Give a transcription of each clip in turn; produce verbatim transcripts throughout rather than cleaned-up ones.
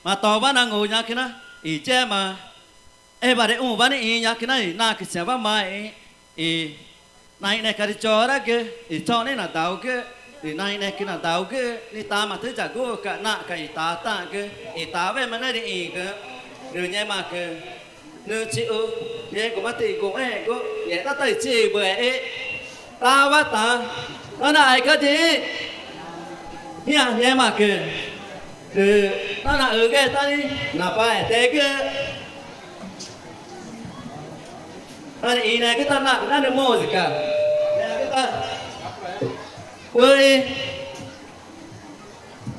Matowa nangu ñacüna i yema ewa rüxũwa nixĩ ñacüna i naxüchiwa maxẽxü̃ i naĩnecü rü choraxü̃ i choxni nadaugü rü naĩnecü nadaugü nixĩ tama tüxü̃ yaguxü̃ca̱x naxca̱x i tataãcü i tawema nüxü̃ rüxĩgüxü̃. Rü ngẽmaãcü nüxü̃ chixu ngẽxguma tüxü̃ iguxẽẽgu ngextá ta ichiü̃ iwüxexü̃ tawa ta nanaxãxü̃ca̱x yiĩxü̃ ngẽmaãcü rü nanaxügüxe tá nixĩ napaetegüxü̃. Nanaxĩnüẽgü tá naxca̱x nüxü̃ música wüxi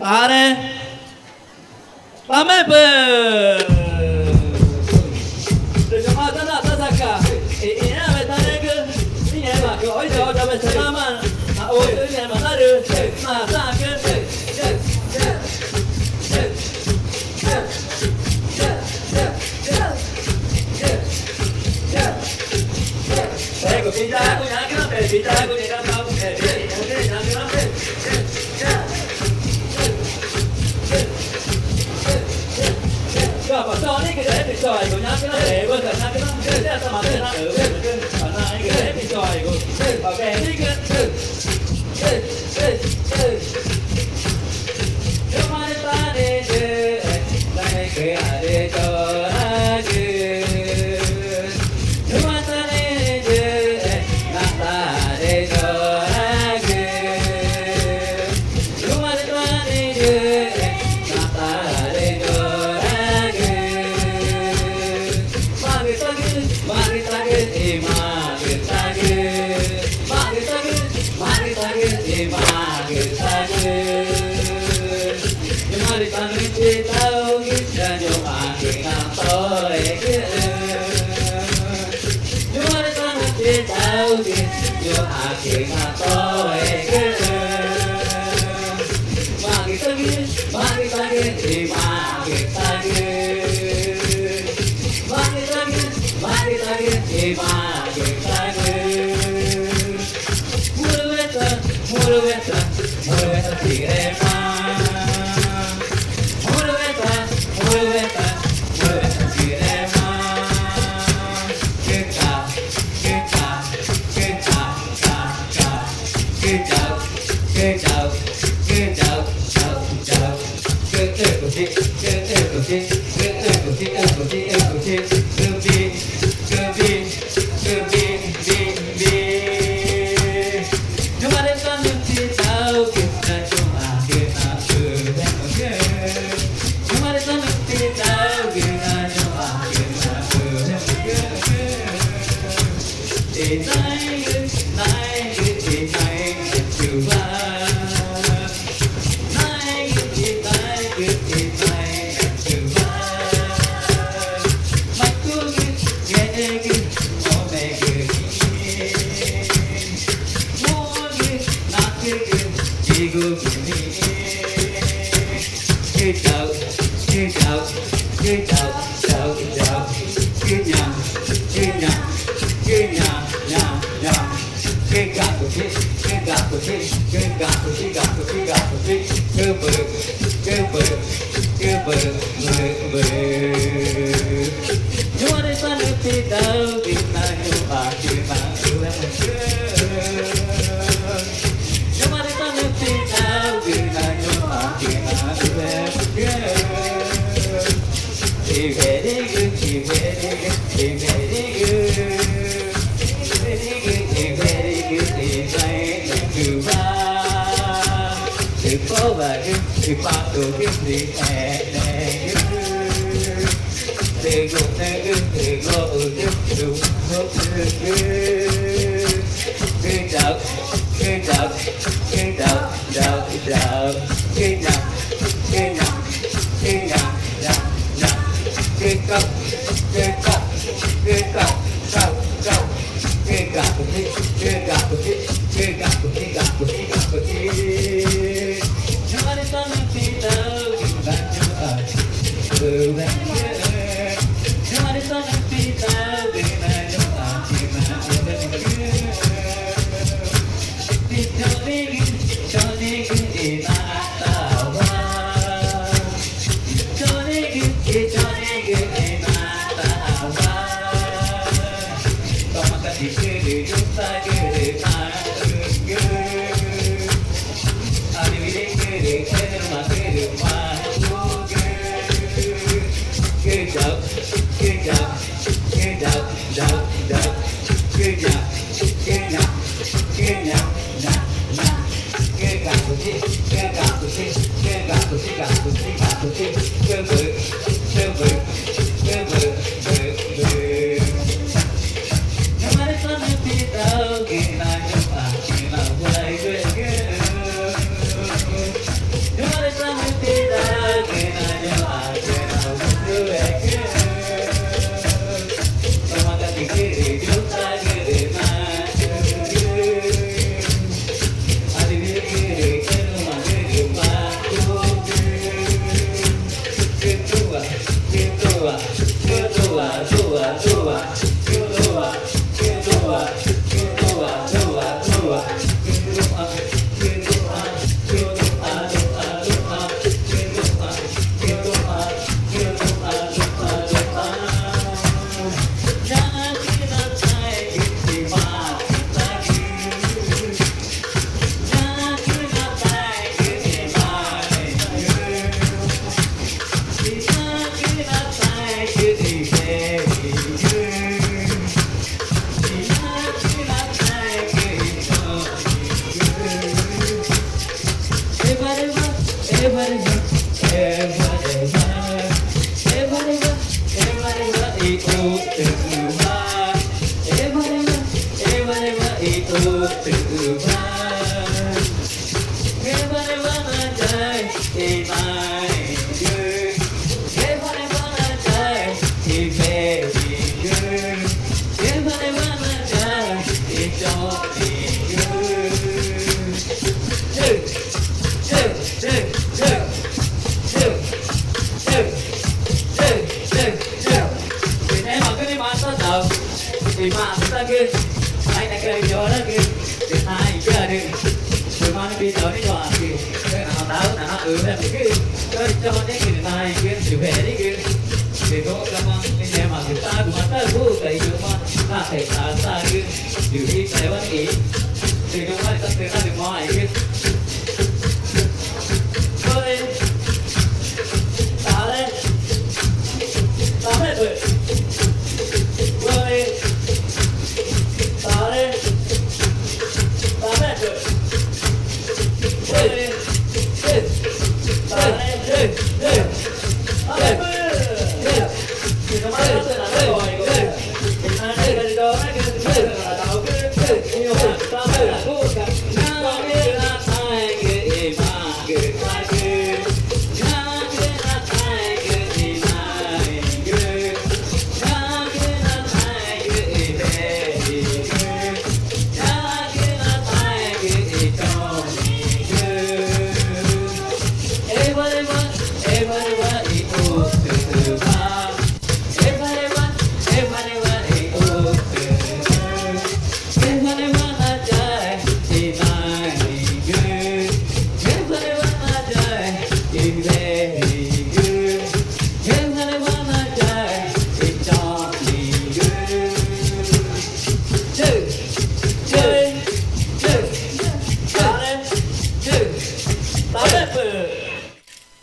tare tamepü. Rü ñu̱xma tá naxca̱x tasaca i ĩãwe taregü i ngẽmaãcü o̱xi choxü̃ chauecha namaã naxuxü̃ i ngẽma narüxü̃ nasaxü̃cü.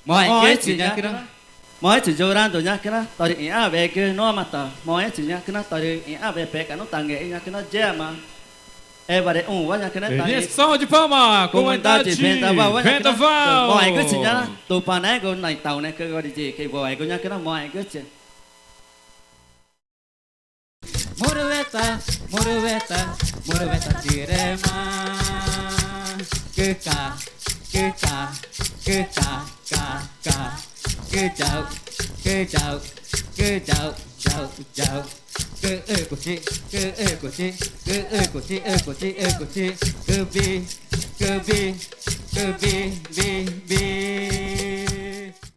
Moẽgüxü̃ ñacüna, moẽgüxü̃ Yolanda ñacüna torü ĩãwegü nuã ta, moẽgüxü̃ ñacüna torü ĩãwe pexca̱x nu tangeü̃ ñacüna yema Ewarüxũwa ñacüna, som de palma, comunidade Vendaval. Moẽgüxü̃ ñacüna Tupanaégagu na itaunecügu wüxi yiĩcügu wüxigu ñacüna moẽgüxü̃. Murueta, murueta, murueta tirema. Cüca, cüca, cüca, ca, ca. Cüyau, cüyau, cüyau, yau, yau. Cüxücuchi, cüxücuchi, cüxücuchi, ücuchi, ücuchi. Cübi, cübi, cübi, bi, bi.